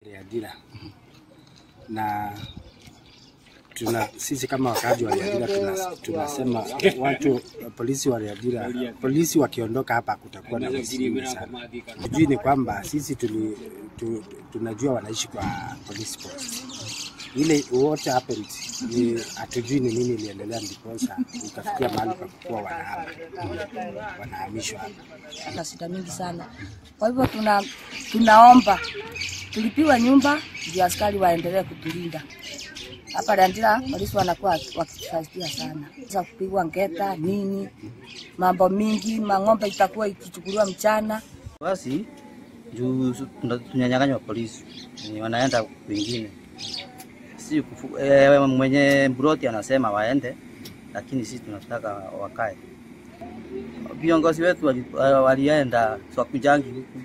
Riadira na sisi kama wakaaji wa Riadira tunasema watu polisi wa Riadira, polisi wakiondoka hapa kutakuwa na msimu sana. Tujui ni kwamba sisi tunajua wanaishi kwa police post. Ile what happened ni hatujui ni nini iliendelea ndiposa ikafikia mahali pa kuwa wanahamishwa hapa. Tuna shida mingi sana. Kwa hivyo tunaomba tulipiwa nyumba ndio askari waendelee kutulinda. Hapa Riadira polisi wanakuwa wakitusaidia sana. Sasa kupigwa ngeta nini, mambo mingi, mang'ombe itakuwa ikichukuliwa mchana. Basi juu tunanyang'anywa polisi, ni wanaenda kwingine. Si mwenye broti anasema waende, lakini sisi tunataka wakae. Viongozi wetu walienda swakujangi huku.